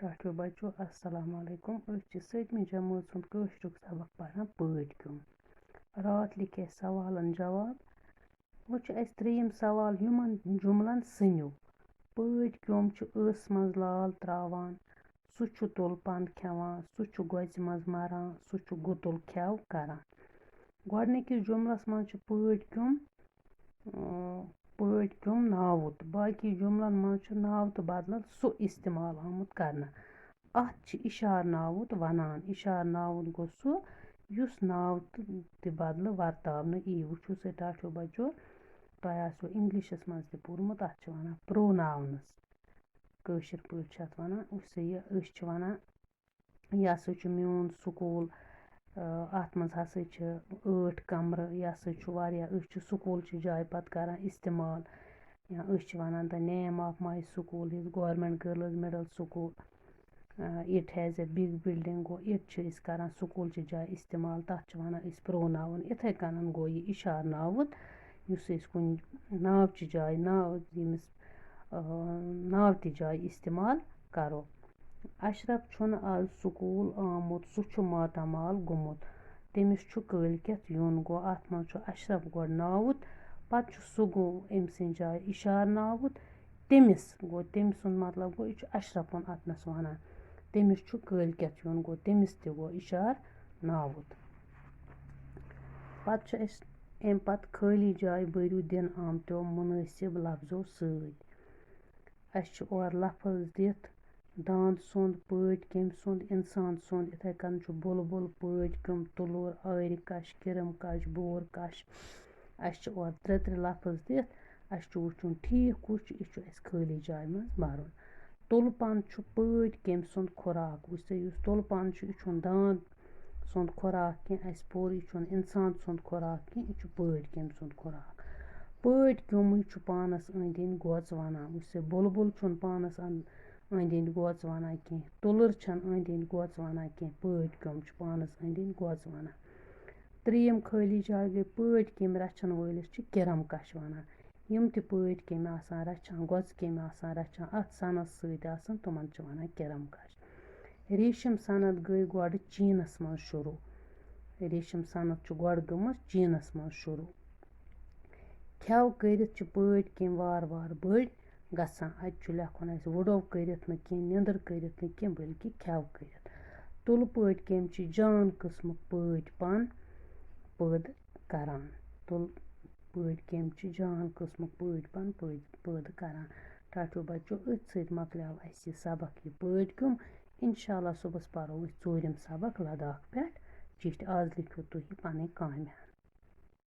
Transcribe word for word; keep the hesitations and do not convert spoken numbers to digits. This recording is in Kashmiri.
ٹاٹھیو بچو، السلام علیکم۔ أسۍ چھِ سٔتمہِ جمٲژ ہُنٛد کٲشرُک سبق پران پٲٹھۍ کیوٚم۔ راتھ لیکھِ اَسہِ سوالن جواب۔ وۄنۍ چھُ اَسہِ ترٛیٚیِم سوال، یِمن جُملن سٕنٛدِو۔ پٲٹھۍ کیوٚم چھُ ٲسہٕ منٛز لال تراوان، سُہ چھُ تُل پن کھٮ۪وان، سُہ چھُ گۄژِ منٛز مران، سُہ چھُ گُتُل کھٮ۪و کران۔ گۄڈٕنِکِس جُملس منٛز چھُ پٲٹھۍ کیوٚم، اۭں، پٲٹھۍ کیوٚم ناوُت۔ باقی جُملن منٛز چھُ ناوتہٕ بدلہٕ سُہ استعمال آمُت کرنہٕ۔ اَتھ چھِ اِشارٕ ناوُت وَنان۔ اِشارٕ ناوُت گوٚو سُہ، یُس ناوتہٕ تہِ بدلہٕ ورتاونہٕ یی۔ وٕچھِو سا ٹاٹھیو بچو، تۄہہِ آسیو اِنگلِشَس منٛز تہِ پوٚرمُت، اَتھ چھِ وَنان پروناونٕز۔ کٲشِر پٲٹھۍ چھِ اَتھ وَنان، یُس سا یہِ أسۍ چھِ وَنان، یہِ ہسا چھُ میون سکوٗل۔ آ، اَتھ منٛز ہسا چھِ ٲٹھ کمرٕ۔ یہِ ہسا چھُ واریاہ، أسۍ چھِ سکوٗلچہِ جایہِ پتہٕ کران استعمال۔ یا أسۍ چھِ وَنان the name of my school is Government Girls Middle School. آ، it has a big building. گوٚو it چھِ أسۍ کران سکوٗلچہِ جایہِ استعمال، تَتھ چھِ وَنان أسۍ پروناوُن۔ یِتھَے کَنَن گوٚو یہِ اِشارٕ ناوُت، یُس أسۍ کُنہِ ناوچہِ جایہِ، ناو، ییٚمِس، آ، ناوتہِ جایہِ استعمال کرو۔ اشرف چھُنہٕ آز سکوٗل آمُت، سُہ چھُ ماتامال گوٚمُت۔ تٔمِس چھُ کٲلۍ کٮ۪تھ یُن۔ گوٚو، اَتھ منٛز چھُ اشرف گۄڈٕ ناوُت، پَتہٕ چھُ سُہ گوٚو أمۍ سٕنٛدِ جایہِ اِشارٕ ناوُت۔ تٔمِس گوٚو، تٔمۍ سُنٛد مطلب گوٚو، یہِ چھُ اشرفُن اَتنَس وَنان۔ تٔمِس چھُ کٲلۍ کٮ۪تھ یُن۔ گوٚو، تٔمِس تہِ گوٚو اِشارٕ ناوُت۔ پَتہٕ چھُ اَسہِ اَمہِ پَتہٕ خٲلی جایہِ بٔرِو دِنہٕ آمتیو مُنٲسِب لفظو سۭتۍ۔ اَسہِ چھُ اورٕ لفظ دِتھ داند سُنٛد، پٲٹھۍ کٔمۍ سُنٛد، اِنسان سُنٛد۔ یِتھَے کٔنۍ چھُ بُلبُل، پٲٹھۍ کیوٚم، تُلُر، آرِ کَش، کِرم کَش، بور کَش۔ اَسہِ چھِ اورٕ ترٛےٚ ترٛےٚ لفظ دِتھ۔ اَسہِ چھُ وٕچھُن ٹھیٖک کُس چھُ، یہِ چھُ اَسہِ خٲلی جایہِ منٛز بَرُن۔ تُلہٕ پَن چھُ پٲٹھۍ کٔمۍ سُنٛد خوراک۔ وٕچھ سا، یُس تُلہٕ پَن چھُ، یہِ چھُنہٕ داند سُنٛد خوراک کینٛہہ، اَسہِ پوٚر، یہِ چھُنہٕ اِنسان سُنٛد خوراک کینٛہہ، یہِ چھُ پٲٹھۍ کٔمۍ سُنٛد خوراک۔ پٲٹھۍ کیوٚمُے چھُ پانَس أنٛدۍ أنٛدۍ گۄژھ وَنان۔ وٕچھ سا، بُلبُل چھُنہٕ پانَس اَن-، أنٛدۍ أنٛدۍ گۄژھ وَنان کینٛہہ، تُلٕر چھَنہٕ أنٛدۍ أنٛدۍ گۄژھ وَنان کینٛہہ، پٲٹھۍ کیوٚم چھُ پانَس أنٛدۍ أنٛدۍ گۄژھ وَنان۔ ترٛیٚیِم خٲلی جاے گٔے، پٲٹھۍ کیٚمۍ رَچھَن وٲلِس چھِ کِرم کَش وَنان۔ یِم تہِ پٲٹھۍ کیٚمۍ آسان رَچھان، گۄژٕ کیٚمۍ آسان رَچھان، اَتھ سَنَس سۭتۍ آسان، تِمَن چھِ وَنان کِرم کَش۔ ریشم صنعت گٔے گۄڈٕ چیٖنَس منٛز شروٗع۔ ریشم صنعت چھُ گۄڈٕ گٔمٕژ چیٖنَس منٛز شروٗع۔ کھٮ۪و کٔرِتھ چھِ پٲٹھۍ کیٚمۍ وارٕ وارٕ بٔڑۍ گژھان۔ اَتہِ چھُ لیکھُن اَسہِ وُڈو کٔرِتھ نہٕ کینٛہہ، نیٚنٛدٕر کٔرِتھ نہٕ کینٛہہ، بلکہِ کھٮ۪و کٔرِتھ۔ تُلہٕ پٲٹھۍ کیٚمۍ چھِ جان قٕسمُک پٲٹھۍ پَن پٲدٕ کران۔ تُلہٕ پٲٹھۍ کیٚمۍ چھِ جان قٕسمُک پٲٹھۍ پَن پٲدٕ، پٲدٕ کران۔ ٹاٹھیو بچو، أتھۍ سۭتۍ مۄکلیو اَسہِ یہِ سبق، یہِ پٲٹھۍ کیوٚم۔ اِنشاء اللہ صُبحَس پَرو أسۍ ژوٗرِم سبق لداخ پٮ۪ٹھ چِٹھۍ۔ آز لیکھِو تُہۍ یہِ پَنٕنۍ کامہِ ہن۔